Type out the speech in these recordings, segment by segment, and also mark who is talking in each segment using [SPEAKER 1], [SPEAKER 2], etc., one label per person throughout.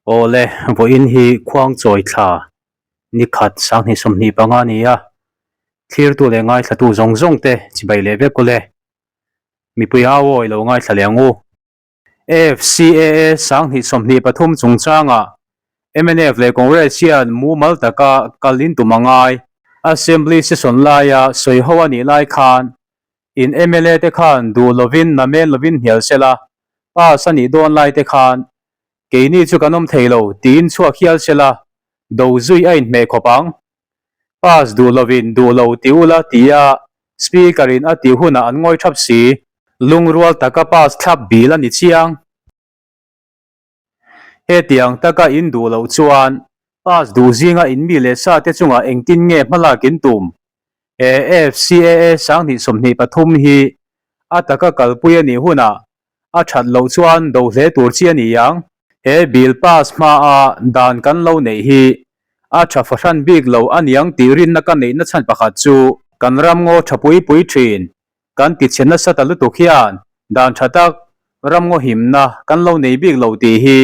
[SPEAKER 1] Awle, vawiin hi Khuangchawi thla nikhat sanghnih 25 a ni a, thlirtu leh ngaithlatu zawng zawng te chibai leh vek ule. Mipui au aw i lo ngaithla leh ang u. AFCAA 2023 chungchangah mnf leh Congress hian mumal taka kal in tum a ngai. Assembly session laia sawi ho a nih lai khan in mla te khan duh lovin namen lovin hnial sela, pass a nih dawn lai te khan keini chu kan awm thei lo tiin chhuak hial sela, do zui a inhmeh khawp ang. Pass duh lovin duh lo ti ula tia Speaker in a tih hunah an ngawi thap si. Lungrual taka pass thlap bil a ni chiang. Hetiang taka in duh loh chuan pass duh zinga in mi leh sa te chungah engtin nge hmalak in tum? He AFCAA 2023 hi a taka kalpui a nih hunah A that loh chuan do hle tur chi a ni ang. He bill pass hma a dan kan lo neih hi a tha fahran bik lo a niang tih rinna ka neihna chhan pakhat chu kan ram ngaw tha pui pui thin kan ti chhe nasa ta lutuk hian dan tha tak ram ngaw himna kan lo nei bik lo tih hi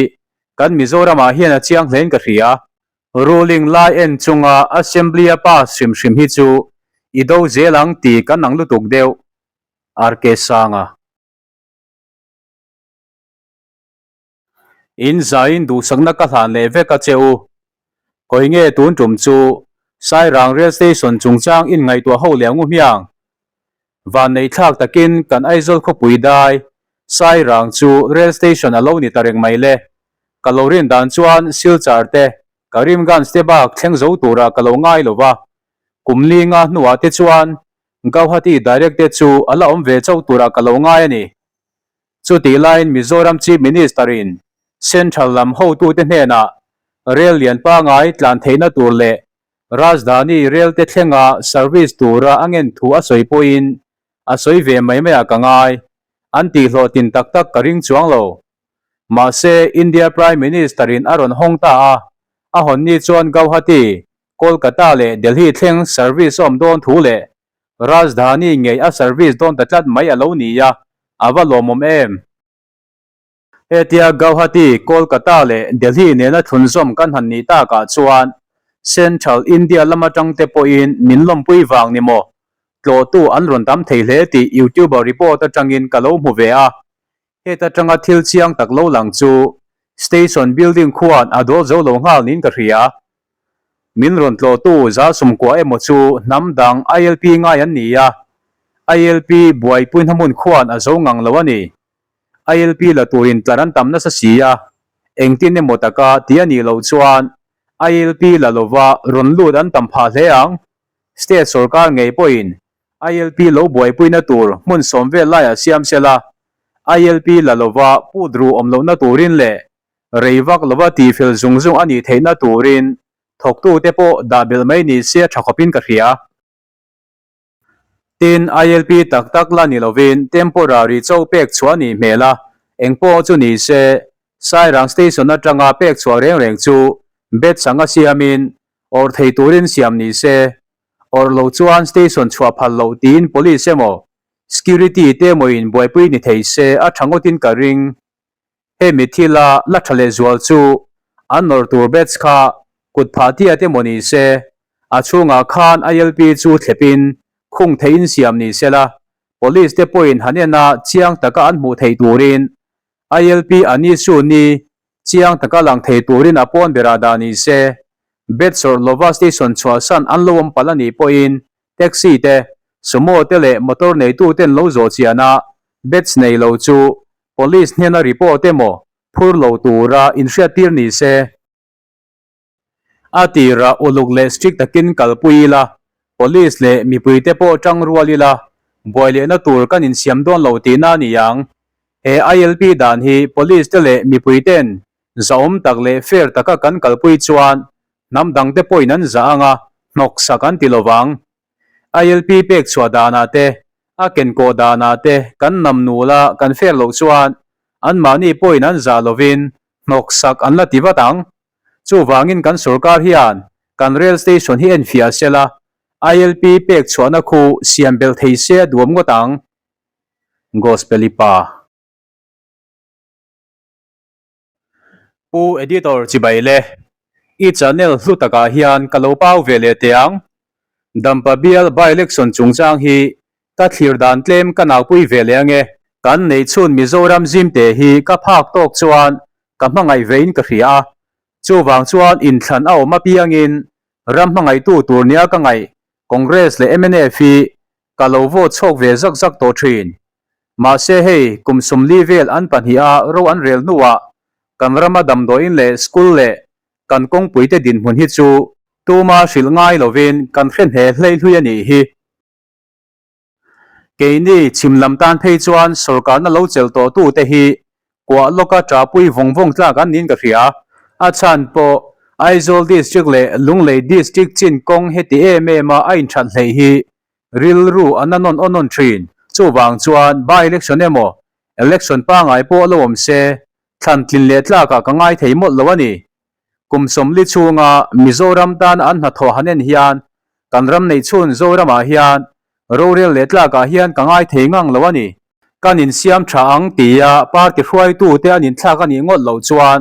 [SPEAKER 1] kan Mizoram ah hian a chiang hlein ka hria. Ruling lai en chunga Assembly a pass hrim hrim hi chu i do zel ang tih kan ang lutuk deuh. RK Sanga. In zaiin duhsakna ka hlan leh vek a che u. Kawi nge tun tum chu Sairang Rail Station chungchang in ngaihtuah ho leh angu hmiang. Vanneih thlak takin kan Aizawl khawpui dai Sairang chu Rail Station a lo ni ta reng mai le. Ka lo rin dan chuan Silchar te, Karimganj te bak thleng zo turah ka lo ngai lo va. Kum li nga hnuah te chuan Gauhati direct te chu a la awm ve chauh turah ka lo ngai a ni. Chutih laiin Mizoram Chief Minister in Central lam hotute hnenah rel lian pangai tlan theihna tur leh Rajdhani rel te thlenga service tura a ngen thu a sawi pawhin a sawi ve mai maiah ka ngai. An tihhlawhtlin tak tak ka ring chuang lo. Mahse, India Prime Minister in a rawn hawng ta a, a hawn ni chuan Gauhati, Kolkata leh Delhi thleng service a awm dawn thu leh Rajdhani ngei a service dawn ta tlat mai a lo ni a, a va lawmawm em? Hetia Gauhati, Kolkata leh Delhi nena thlunzawm kan han nih takah chuan Central India lam atang te pawhin min lawmpui vang ni maw? Tlawhtu an rawn tam thei hle tih YouTuber report atangin ka lo hmu ve a, Heta tanga thil chiang tak lo lang chu Station building khuan a dawl zo lo nghal niin ka hria. Min rawn tlawhtu za sumkua emaw chu hnam dang ILP ngai an ni a, ILP buaipui hnamun khuan a zo ngang lo a ni. ILP la turin tlar an tam nasa si a, engtin emaw taka ti a nih loh chuan ILP la lova rawn lut an tam phah hle ang. State sorkar ngei pawhin ILP lo buaipuina tur hmun sawm vel laiah siam se la, ILP la lova put ru awm lohna turin leh rei vak lova tihfel zung zung a nih theihna turin thawktute pawh dah belh mai ni se a tha khawpin ka hria. Tin, ILP tak tak la ni lovin temporary cho pek chhuah a nih hmel a, engpawh chu ni se, Sairang Station atanga pek chhuah reng reng chu bet changa siamin awrh thei turin siam ni se, Awrh lo chuan station chhuah phal loh tiin police emaw security te emaw in buaipui ni thei se a tha ngawtin ka ring. Hemi thila la tha leh zual chu an nawrh tur batch kha kut phah tiat emaw ni se, a chhungah khan ILP chu thlepin khung theihin siam ni sela, police te pawhin han en a chiang taka an hmuh theih turin ILP an issue ni Chiang taka lang thei turin a pawn berah dah ni se, bet sawrh lova station chhuahsan an lo awm palh a nih pawhin taxi te, sumo te leh motor neitu ten lo zawh chian a, bets nei lo chu police hnena report emaw phur lo tura inhriattir ni se. A tirah uluk leh strict takin kalpui ila, police leh mipuite pawh tang rual ila, buai lehna tur kan insiam dawn lo tihna a ni ang. He ILP dan hi police te leh mipuite'n zahawm tak leh fair taka kan kalpui chuan hnam dangte pawhin an zah anga hnawksak an ti lovang. ILP pek chhuah danah te, a kenkawh danah te kan nam nul a kan fair loh chuan anmahni pawhin an zah lovin hnawksak an la ti vat ang. Chuvangin kan sorkar hian kan rail station hi enfiah sela, ILP pek chhuahna khu siam belh thei se a duam ngawt ang. Gospel-i pa. Pu Editor chibai le, i channel hlu takah hian ka lo pau ve leh teh ang. Dampa bial by-election chungchang hi ka thlir dan tlem ka naupui ve leh ange. Kan neihchhun Mizoram zimte hi ka phak tawk chuan ka hmangaih vein ka hria a, chuvang chuan inthlan a awm apiangin ram hmangaihtu tur nia ka ngaih Congress leh mnf hi ka lo vote chhawk ve zak zak tawh thin. Mahse hei kum 40 vel an pahniha ro an rel hnuah kan rama damdawiin leh school leh kan kawngpuite dinhmun hi chu tuma hrilh ngai lovin kan hre hne hlei hlui a nih hi. Keini chhim lam tan phei chuan sawrkarna lo chelh tawh tute hi kuah lawka ṭahpui vawng vawng tlak an niin ka hria. A chhan pawh Aizawl District leh Lunglei District chin kawng heti em em a a inthat hleih hi rilru a na nawn awn awn ṭhin. Chuvang chuan by-election emaw election pangngai pawh lo awm se thlan tlin leh tlakah ka ngai thei mawlh lo a ni. Kum 40 chhunga Mizoram tan an hnathawh han en hian kan ram neih chhun Zoramah hian rorel leh tlakah hian ka ngai thei ngang lo a ni. Kan insiam tha ang tia party hruaitute an inthlak a nih ngawt loh chuan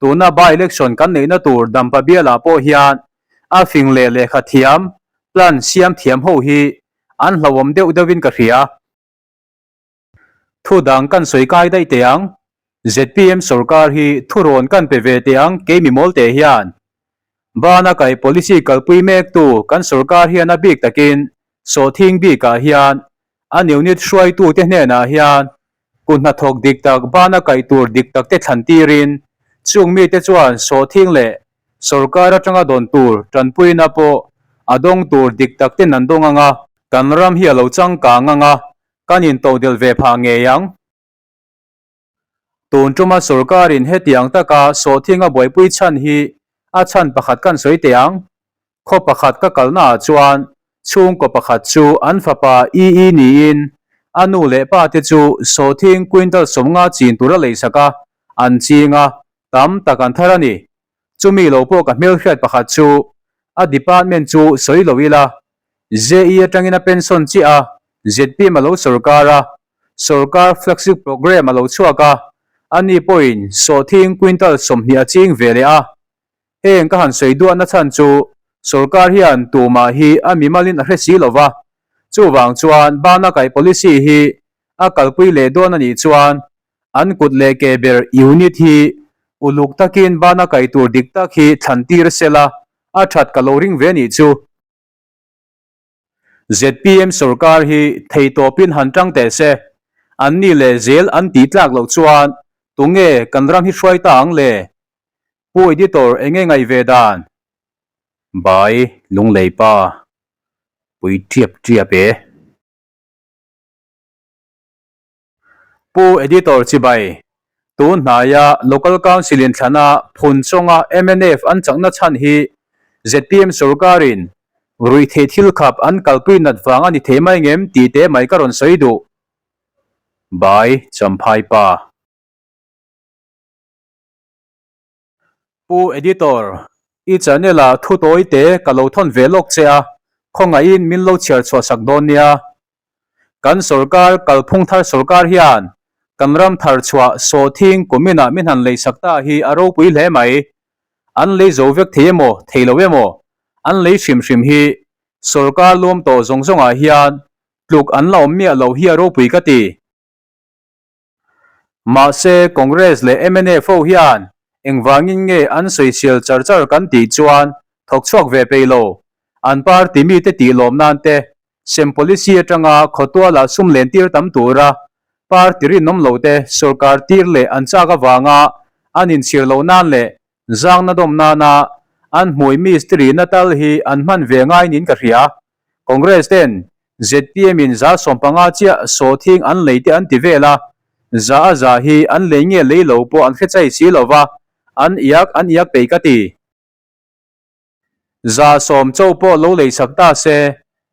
[SPEAKER 1] tuna by-election kan neihna tur Dampa bialah pawh hian a fing leh lehkha thiam, plan siam thiam ho hi an hlauhawm deuh deuhin ka hria. Thu dang kan sawi kai daih teh ang. Zpm sorkar hi thurawn kan pe ve teh ang kei mi mawl teh hian. Bana kai policy kalpui mektu kan sorkar hian a bik takin sawhthing bikah hian an unit hruaitute hnenah hian kut hnathawk dik tak bana kai tur dik tak te thlan tirin chung mite chuan sawhthing leh sorkar atanga dawn tur tanpuina pawh a dawng tur dik tak ten an dawng ang a, kan ram hi a lo changkang ang a, Kan intodelh ve phah ngei ang. Tun tuma sorkarin hetiang taka sawhthinga buaipui chhan hi a chhan pakhat kan sawi teh ang. Khaw pakhat ka kalnaah chuan chhungkaw pakhat chu an fapa EE niin a nu leh pa te chu sawhthing quintal 50 chin tur a leisak a, an ching a, tam tak an thar a ni. Chumi lo pawh ka hmelhriat pakhat chu a department chu sawi lo ila JE atangin a pension chiah a, zpm a lo sorkar a, sorkar flagship programme a lo chhuak a, ani pawhin sawhthing quintal 20 a ching ve leh a. Heng ka han sawi duahna chhan chu sorkar hian tumah hi a mimalin a hre si lo va, chuvang chuan bana kai policy hi a kalpui leh dawn a nih chuan an kut leh ke ber unit hi uluk takin bana kai tur dik tak hi thlan tir sela a that ka lo ring ve a nih chu. Zpm sorkar hi theitawpin han tang teh se, an ni leh zel an tih tlak loh chuan tunge kan ram hi hruai ta ang le? Pu Editor enge ngaih ve dan? Bai Lunglei pa pui tiap tiap e. Pu Editor Chibai, tun hnaia Local Council inthlana phun chawnga mnf an chakna chhan hi zpm sorkarin ruihtheih thil khap an kalpui nat vang a ni thei mai ngem tih te mai ka rawn sawi duh. Bai Champhai Pa. Pu Editor, i channel ah thu tawi te ka lo thawn ve lawk che a, khawngaihin min lo chhiar chhuah sak dawn nia. Kan sorkar kalphung thar sorkar hian kan ram thar chhuah sawhthing kumin ah min han lei sak ta hi a ropui hle mai. An lei zo vek thei emaw thei lo emaw an lei hrim hrim hi sorkar luam tawh zawng zawng ah hian tluk an la awm miah lo hi a ropui ka ti. Mahse, Congress leh mnf ho hian engvangin nge an sawichhial char char kan tih chuan thawk chhuak ve peih lo. An party mite tih lawm nan te, sem policy atanga khawtualah sum len tir tam tura party rinawm lo te sorkar tir leh an chak avanga an inchhir loh nan leh zangna dawm nana an hmui mistiri na tal hi an hman ve ngai niin ka hria. Congress ten zpm in 15% chiah sawhthing an lei te an ti vel a, za a za hi an lei nge lei lo pawh an hre chai si lo va, an iak an iak peih ka ti. 10% cho pawh lo lei sak ta se,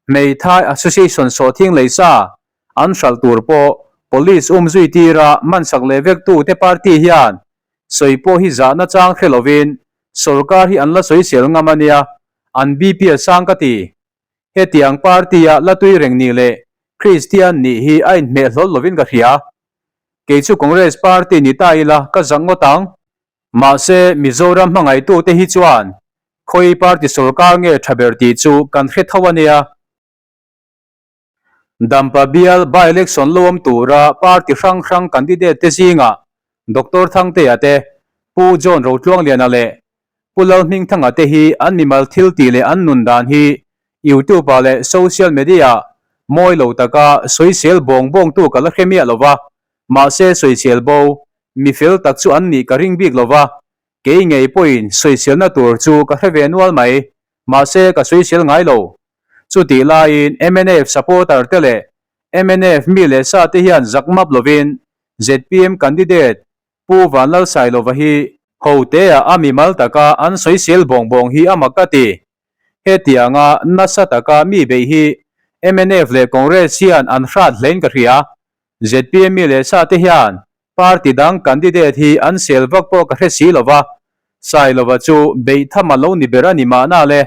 [SPEAKER 1] Hmeithai Association sawhthing lei sa an hralh tur pawh Police um zui tira man sak leh vek tu te party hian sawi pawh hi zahna chang hre lovin sorkar hi an la sawisel ngam a nia, an BP a sang ka ti. Hetiang party-a la tui reng nih leh Kristian nih hi a inhmeh hlawl lovin ka hria. Kei chu Congress party ni ta ila ka zak ngawt ang. Mahse, Mizoram hmangaihtute hi chuan khawi party sorkar nge tha ber tih chu kan hre tho a nia. Dampa bial by-election lo awm tura party hrang hrang candidate te zingah Doctor Thangtea te, Pu John Rotluangliana leh Pu Lalhmingthanga te hi an mimal thil tih leh an nun dan hi YouTube ah leh social media ah mawi lo taka sawisel bawng bawngtu ka la hre miah lo va, mahse sawisel bo mi fel tak chu an nih ka ring bik lo va, kei ngei pawhin sawiselna tur chu ka hre ve nual mai, mahse ka sawisel ngai lo. Chutih laiin mnf supporter te leh mnf mi leh sa te hian zak map lovin zpm candidate Pu Vanlalsailova hi hotea a mimal taka an sawisel bawng bawng hi a mak ka ti. Hetianga nasa taka mi beih hi mnf leh Congress hian an hrat hlein ka hria. Zpm mi leh sa te hian party dang candidate hi an sel vak pawh ka hre si lova, Sailova chu beih tham a lo ni ber a ni mahna le.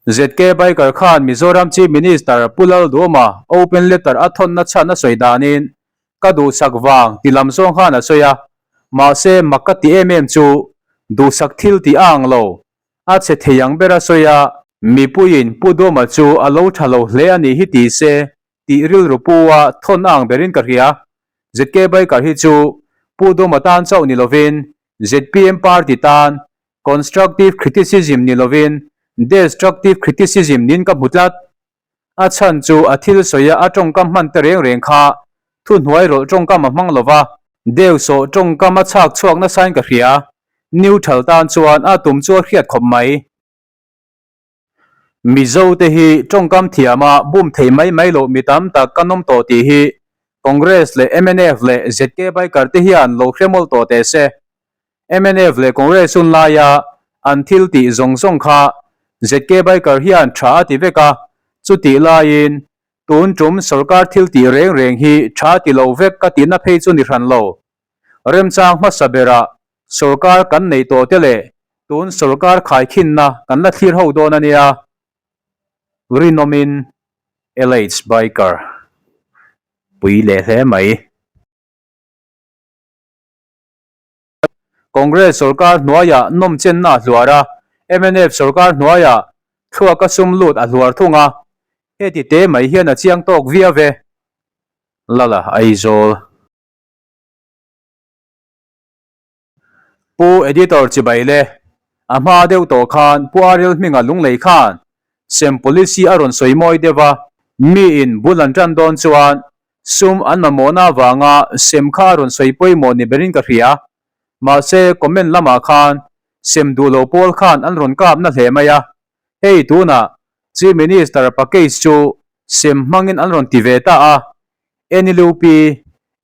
[SPEAKER 1] ZK Biker khan Mizoram Chief Minister Pu Lalduhoma open letter a thawnna chhan a sawi danin ka duhsak vang ti lam zawng khan a sawi a, mahse mak ka ti em em chu duhsak thil tih a ang lo, a chhe thei ang ber a sawi a, mipuiin Pu Duhoma chu a lo tha lo hle a nih hi ti se tih rilru pu a thawn a ang berin ka hria. ZK Biker hi chu Pu Duhoma tan chauh ni lovin zpm party tan Constructive criticism ni lovin destructive criticism niin ka hmu tlat. A chhan chu a thil sawi a a tawngkam hman te reng reng kha thuhnuai rawlh tawngkam a hmang lova, deusawh tawngkam a chhak chhuak nasain ka hria. Neutral tan chuan a tum chu a hriat khawp mai. Mizo te hi tawngkam thiama bum thei mai mai loh mi tam tak kan awm tawh tih hi Congress leh mnf leh ZK Biker te hian lo hre mawlh tawh teh se. Mnf leh Congress hun laia an thil tih zawng zawng kha ZK Biker hian tha a ti vek a, chutih laiin tun tum sorkar thil tih reng reng hi tha ti lo vek ka tihna phei chu ni hran lo. Remchang hmasa berah sorkar kan neih tawh te leh tun sorkar khaikhinna kan la thlir ho dawn a nia. Rinawmin LH Biker pui leh hle mai. Congress sorkar hnuaiah nawmchenna a hluar a, mnf sorkar hnuaiah thluaka sum lut a hluar thung a, heti te mai hian a chiang tawk viau e. Lala Aizawl. Pu Editor chibai le, a hma deuh tawh khan Pu Ariel hminga lunglei khan sem policy a rawn sawi mawi deuh a, miin bul an tan dawn chuan sum an mamawhna avanga sem kha a rawn sawi pawimawh ni berin ka hria. Mahse comment lamah khan sem duh lo pawl khan an rawn kap na hle mai a, hei tunah Chief Minister package chu sem hmangin an rawn ti ve ta a, NLUP,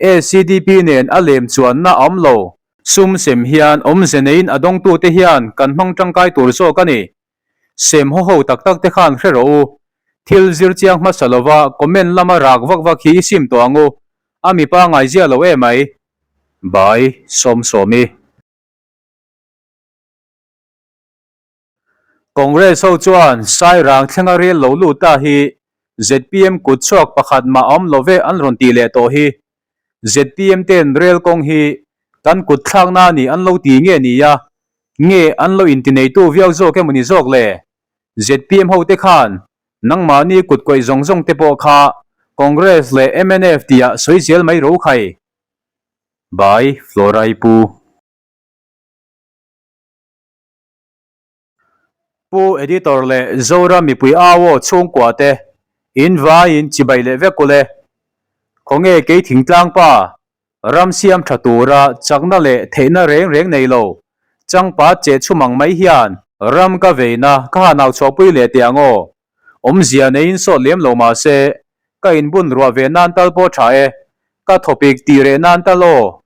[SPEAKER 1] ACDP nen a lem chuanna a awm lo. Sum sem hian awmze neiin a dawngtute hian kan hmang tangkai tur zawk a ni. Sem haw ho tak tak te khan hre rawh u. Thil zir chiang hmasa lova comment lama rak vak vak hi i sim tawh ang u. A mipa ngaizia lo e mai. Bai Sawmsawmi. Congress ho chuan Sairang thlenga rel lo lut ta hi zpm kut chhuak pakhat mah a awm lo ve an rawn tih leh tawh hi. Zpm ten rel kawng hi kan kut thlakna a nih an lo ti nge ni a, nge an lo intineitu viau zawk emaw ni zawk le? Zpm ho te khan nangmahni kut kawih zawng zawng te pawh kha Congress leh mnf tihah sawi zel mai ro khai. By Florai Pu. Pu Editor leh Zoram mipui au aw chhungkua te in vaiin chibai leh vek ule. Khawnge kei thingtlang pa ram siam tha tura chakna leh theihna reng reng nei lo changpa che chhum ang mai hian ram ka veina ka han au chhuahpui leh teh ang aw. Awmzia neiin sawt lem lo mahse ka inbun ruah ve nan tal pawh tha e, ka thawpik tih reh nan tal aw.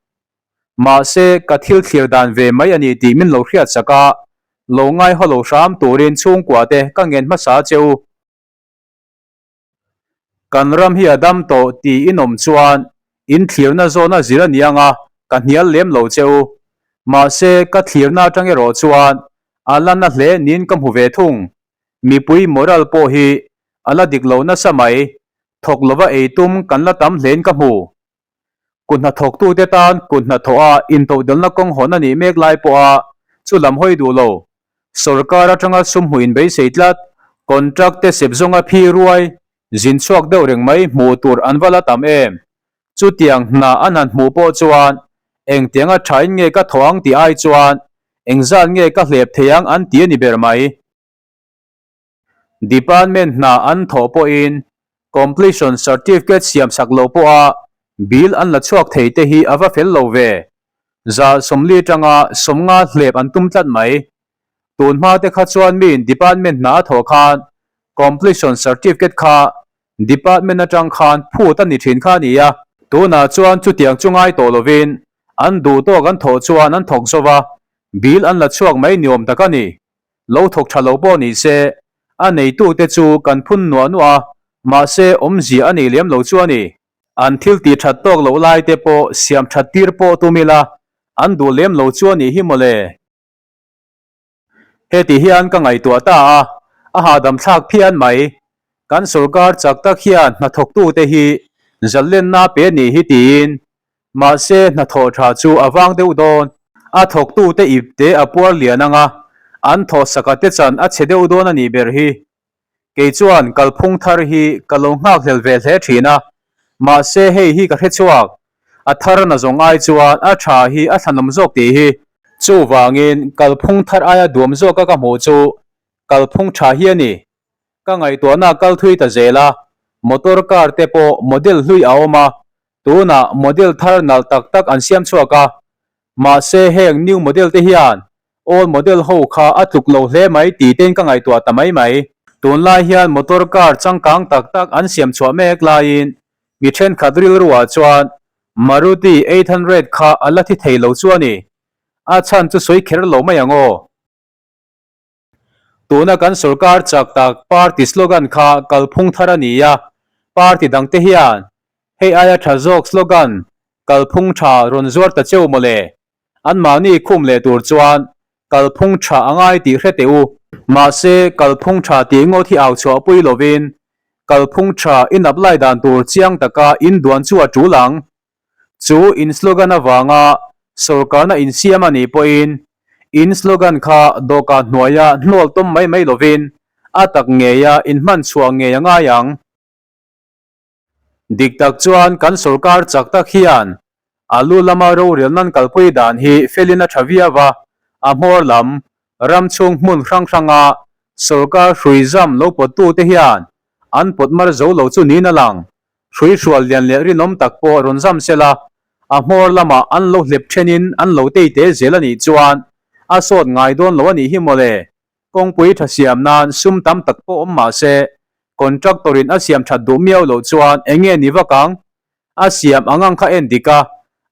[SPEAKER 1] Mahse, ka thil thlir dan ve mai a ni tih min lo hriat sak a, lo ngai haw lo hram turin chhungkua te ka ngen hmasa che u. Kan ram hi a dam tawh tih in awm chuan in thlirna zawn a zir a ni ang a, ka hnial lem lo che u. Mahse, ka thlirna atang erawh chuan a la na hle niin ka hmu ve thung. Mipui moral pawh hi a la dik lo nasa mai, thawk lova ei tum kan la tam hlein ka hmu. Kut hnathawktute tan kut hnathawha intodelhna kawng hawn a nih mek lai pawha chu lam hawi duh lo. Sorkar atanga sum hmuh inbeisei tlat, contract te sep zawnga phi ruai, zin chhuak deuh reng mai hmuh tur an va la tam em? Chutiang hna an han hmuh pawh chuan engtianga thain nge ka thawh ang tih ai chuan engzat nge ka hlep thei ang an ti a ni ber mai. Department hna an thawh pawhin completion certificate siam sak lo pawha bill an la chhuak thei te hi a va fel lo ve. 140 atanga 50 hlep an tum tlat mai. Tun hma te kha chuan miin department hna a thawh khan completion certificate kha department atang khan phut a ni thin kha a ni a. Tunah chuan chutiang chu ngai tawh lovin an duh tawk an thawh chuan an thawk zo va, bill an la chhuak mai ni awm tak a ni. Lo thawk tha lo pawh ni se, a neitute chu kan phun nuah nuah a, mahse awmzia a nei lem lo chu a ni. An thil tih that tawk loh lai te pawh siam that tir pawh tum ila, an duh lem lo chu a nih hi mawle. Heti hian ka ngaihtuah ta a, a hahdam thlak phian mai. Kan sorkar chak tak hian hnathawktute hi zallenna pe nih hi tiin Mahse, hnathawh tha chu a vang deuh dawn. A thawktute ipte a puar lian ang a, an thawhsaka te chan a chhe deuh dawn a nih ber hi. Kei chuan kalphung thar hi ka lo nghakhlel ve hle thin a, mahse hei hi ka hre chhuak, a thar na zawng ai chuan a tha hi a thlanawm zawk tih hi. Chuvangin kalphung thar aia duam zawka ka hmuh chu kalphung tha hi a ni. Ka ngaihtuahna kal thui ta zel a, motor car te pawh model hlui a awm a, Tunah model thar nalh tak tak an siam chhuak a, mahse heng new model te hian old model ho kha a tluk lo hle mai tih tein ka ngaihtuah ta mai mai. Tunlai hian motor car changkang tak tak an siam chhuah mek laiin mi thenkhat rilruah chuan Maruti 800 kha a la thi thei lo chu a ni. A chhan chu sawi kher lo mai ang aw. Tuna kan sorkar chak tak party slogan kha kalphung thar a ni a, party dangte hian hei aia tha zawk slogan kalphung tha rawn zuar ta cheu mawle. Anmahni khum leh tur chuan kalphung tha a ngai tih hre teh u. Mahse, kalphung tha tih ngawt hi au chhuahpui lovin kalphung tha in apply dan tur chiang taka induan chu a tul ang. Chu in slogan avanga sorkarna insiam a nih pawhin in slogan kha dawhkan hnuaia hnual tawm mai mai lovin a tak ngeia inhman chhuah ngei a ngai ang. Dik tak chuan kan sorkar chak tak hian a lu lama rorel nan kalpui dan hi felin a tha viau a, a hmawr lam ram chhung hmun hrang hranga sorkar hrui zam lo pawttute hian an pawt mar zo lo chu niin a lang. Hrui hrual lian leh rinawm tak pawh rawn zam sela, a hmawr lamah an lo hlep thenin an lo tei te zel a nih chuan a sawt ngai dawn lo a nih hi mawle. Kawngpui tha siam nan sum tam tak pawh awm mah se, contractor in a siam that duh miau loh chuan eng nge ni vak ang? A siam ang ang kha en dik a,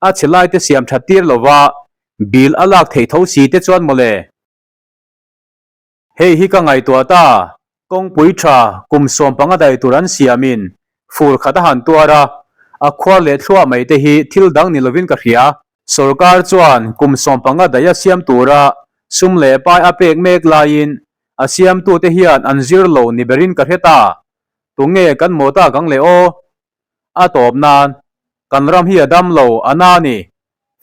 [SPEAKER 1] a chhe lai te siam that tir lova bill a lak theih tho si te chuan mawle. Hei hi ka ngaihtuah ta, kawngpui tha kum 15 daih tur an siamin fur khat a han tuar a, a khuar leh thluah mai te hi thil dang ni lovin ka hria. Sorkar chuan kum 15 daih a siam tura sum leh pai a pek mek laiin a siamtute hian an zir lo ni berin ka hre ta. Tunge kan maw tak ang le aw? A tawp nan, kan ram hi a dam lo, a na ni.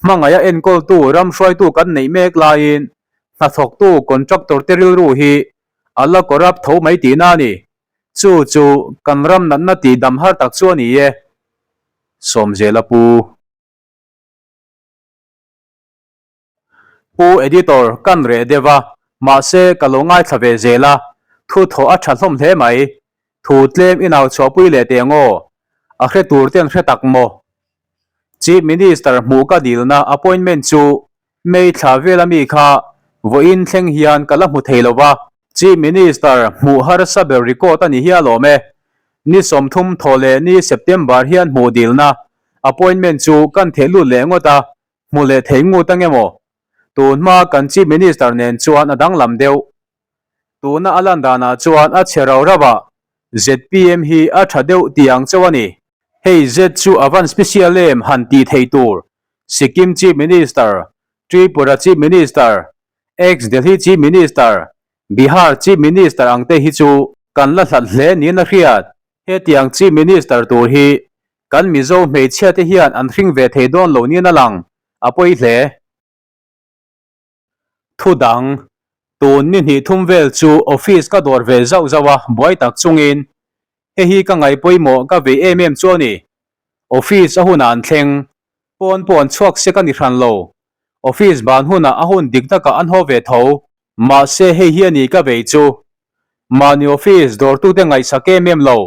[SPEAKER 1] Hmangaih a enkawltu ram hruaitu kan neih mek laiin hnathawktu contractor te rilru hi a la corrupt tho mai tihna a ni. Chu chu kan ram natna tih dam har tak chu a ni e. Sawmzela Pu. Pu Editor kan reh deuh a, mahse ka lo ngaithla ve zel a, thu thawh a tha hlawm hle mai. Thu tlem i nau chhuahpui leh teh ang aw, a hre tur ten hre tak maw? Chief Minister hmuh ka dilna appointment chu May thla vela mi kha vawiin thleng hian ka la hmu thei lo va. Chief Minister hmuh harsa ber record a ni hial awm e. Ni 30 thaw leh ni September hian hmuh dilna appointment chu kan theh lut leh ngawt a, Hmu leh thei ngut ang emaw? Tun hma kan Chief Minister nen chuan a danglam deuh. Tuna a lan danah chuan a chhe rau rau a, zpm hi a tha deuh tih ang chauh a ni. Hei zet chu a van special em han tih thei tur, Sikkim Chief Minister, Tripura Chief Minister, ex Delhi Chief Minister, Bihar Chief Minister ang te hi chu kan la hlat hle niin a hriat. Hetiang Chief Minister tur hi. Kan Mizo hmeichhia te hian an hring ve thei dawn lo niin a lang, a pawi hle. Thu dang, tun ni hnih thum vel chu office ka dawr ve zauh zauh a, buai tak chungin hei hi ka ngaih pawimawh ka vei em em chu a ni. Office a hunah an thleng, pawn pawh an chhuak sek a ni hran lo. Office ban hunah a hun dik takah an haw ve tho. Mahse hei hi a ni ka vei chu. Mahni office dawrtute ngaihsak em em lo,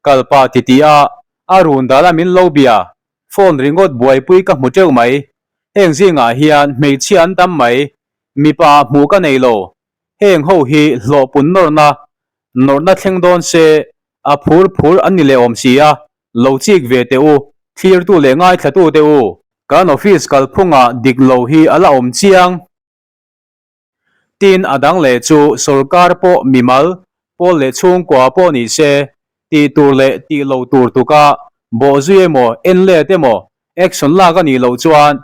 [SPEAKER 1] kalpa titi a, a run dal a min lo bia, phone ringawt buaipui ka hmu teuh mai. Heng zingah hian hmeichhia an tam mai, mipa hmuh ka nei lo. Heng ho hi hlawh pun nawrna, nawrhna thleng dawn se, a phur phur an ni leh awm si a, lo chik ve teh u, thlirtu leh ngaithlatu teh u. Kan office kalphungah dik lo hi a la awm chiang. Tin, a dang leh chu sorkar pawh mimal, pawl leh chhungkua pawh ni se, tih tur leh tih lo tur tuka bawhzui emaw, en let emaw, action lak a nih loh chuan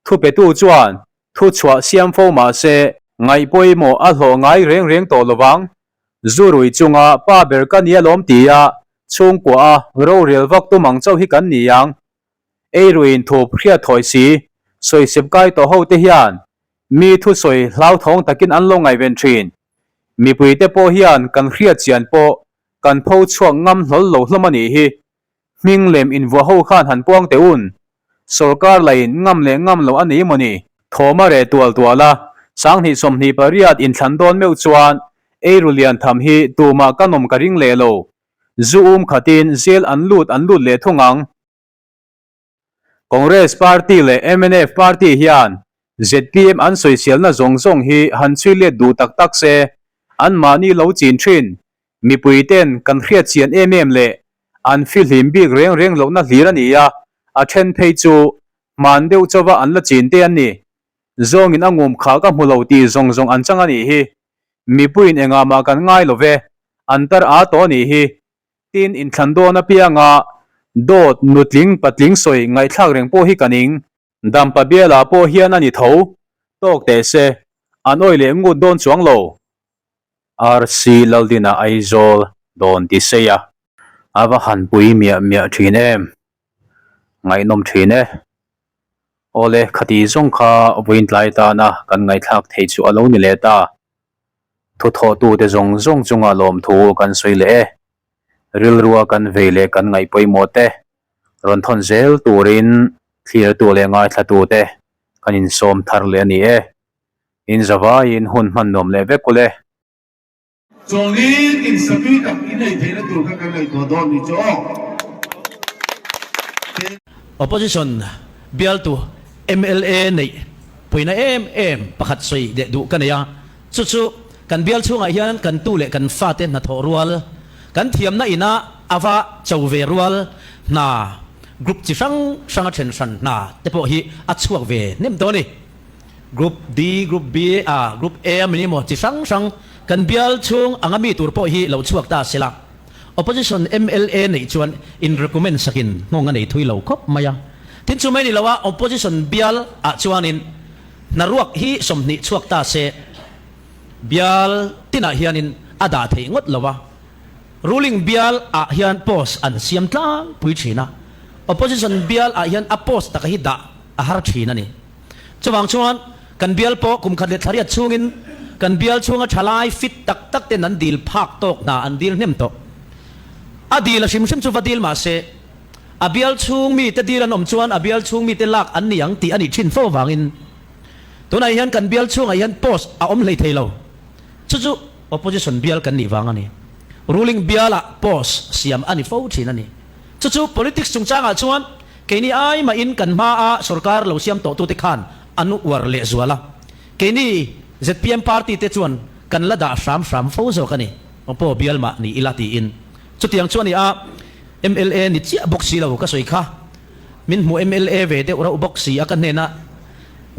[SPEAKER 1] thupetu chuan thuchhuah siam fo mah se ngaih pawimawh a hlawh ngai reng reng tawh lo vang. Zu rui chunga pa ber ka ni alawm tia chhungkua a rorel vak tum ang chauh hi kan ni ang. Ei ruiin thup hriat thawi si, sawisep kai tawh ho te hian mi thusawi hlauthawng takin an lo ngaihven thin. Mipuite pawh hian kan hriat chian pawh kan pho chhuak ngam hlawl lo hlawm a nih hi. Hming lem invuah ho khan han puang teh un. Sorkar lain ngam leh ngam lo a nei maw ni? Thawm a reh tual tual a, 20 28 inthlan dawn meuh chuan eiru lian tham hi tumah ka nawm ka ring leh lo. Zu um khatin jail an lut an lut leh thung ang. Congress party leh mnf party hian zpm an sawiselna zawng zawng hi han chhui let duh tak tak se, anmahni lo chin thin, mipui ten kan hriat chian em em leh an fihlim bik reng reng lohna hlir a ni a, a then phei chu hman deuh chauva an la chin te an ni. Zawngin a ngum kha ka hmu lo tih zawng zawng an chang a nih hi. Mipuiin engah mah kan ngai lo ve, an tar a tawh a nih hi. Tin, inthlan dawn apianga dawt nutling patling sawi ngaihthlak reng pawh hi ka ning. Dampa bialah pawh hian a ni tho, tawk teh se, an awih leh ngut dawn chuang lo. RC Laldina Aizawl dawn ti sei a. A va han pui miah miah thin em. Ngaihnawm thin e. Awle, khati zawng kha vawiin tlai tana kan ngaihthlak thei chu a lo ni leh ta. Thuthawhtute zawng zawng chunga lawmthu kan sawi leh e. Rilrua kan vei leh kan ngaih pawimawh te rawn thawn zel turin thlirtu leh ngaithlatute kan insawm thar leh a ni e. In zavaiin hun hman nuam leh vek ule.
[SPEAKER 2] Chawlin insatui tak i nei theihna tur kha kan ngaihtuah dawn ni chu aw.
[SPEAKER 3] Opposition bialtu mla neih puina em em pakhat sawi leh duh ka nei a, chu chu kan bial chhungah hian kan tu leh kan fate hnathawh rual, kan thiamna ina a va cho ve rual hna group chi hrang hranga then hran hna te pawh hi a chhuak ve hnem tawh a ni. Group D, Group B, A, Group A a mini maw chi hrang hrang kan bial chhung anga mi tur pawh hi lo chhuak ta sela. Opposition mla neih chuan in recommend sakin nghawng a nei thui lo khawp mai a. Tin chu mai ni lo a, opposition bial ah chuanin hnaruak hi 20 chhuak ta se bial tinah hianin a dah theih ngawt lo a. Ruling bial ah hian post an siam tlangpui thin a, opposition bial ah hian a post taka hi dah a har thin a ni. Chuvang chuan kan bial pawh kum khat leh thla riat chhungin kan bial chhunga thalai fit tak tak ten an dil phak tawk hna an dil hnem tawh. A dil a hrim hrim chu va dil mah se, a bial chhung mite dil an awm chuan a bial chhung mite lak an ni ang tih a nih thin fo avangin tunah hian kan bial chhungah hian post a awm hlei thei lo. Chu chu opposition bial kan nih vang a ni. Ruling bialah post siam a ni fo thin a ni. Chu chu politics chungchangah chuan keini ai mahin kan hmaa sorkar lo siam tawhtute khan an uar lehzual a. Keini zpm party te chuan kan la dah hram hram fo zawk a ni. Oppo bial mah ni ila tiin. Chutiang chu a ni a, mla ni chiah bawk si lo ka sawi kha. Min hmu mla ve deuh rauh bawk si a ka hnena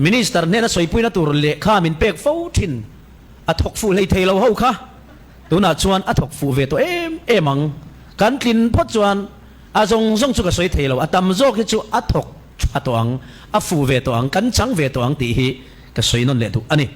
[SPEAKER 3] Minister hnena sawipuina tur lehkha min pek fo thin a thawk fuh hlei thei lo ho kha. Tunah chuan a thawk fuh ve tawh em em ang. Kan tlin phawt chuan a zawng zawng chu ka sawi thei lo, a tam zawk hi chu a thawk tha tawh ang, a fuh ve tawh ang, kan chang ve tawh ang tih hi ka sawi nawn leh duh a ni.